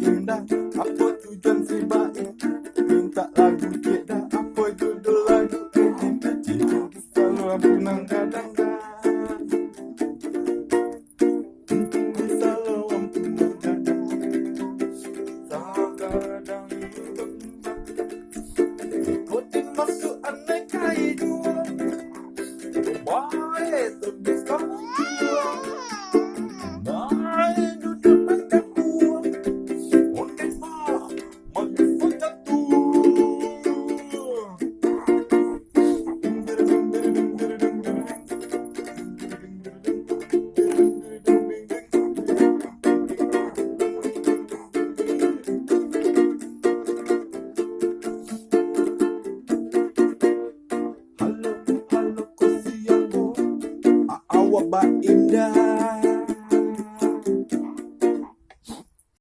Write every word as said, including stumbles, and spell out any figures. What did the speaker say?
Indah, apo tujuan si Baim? Mintak lagu ciek dah. Apo judul lagu? Cinta di Salo Lampu Nan Gadang dah. Cinta di Salo Lampu Nan Gadang. Salo Gadang. Ikutin masuk anak kai juo. Bae tu bisa juo. Bae duduk macam buah. Oke, bah. Mati saja tu. Halo, halo, ko siapo? A-, awak Baim dah.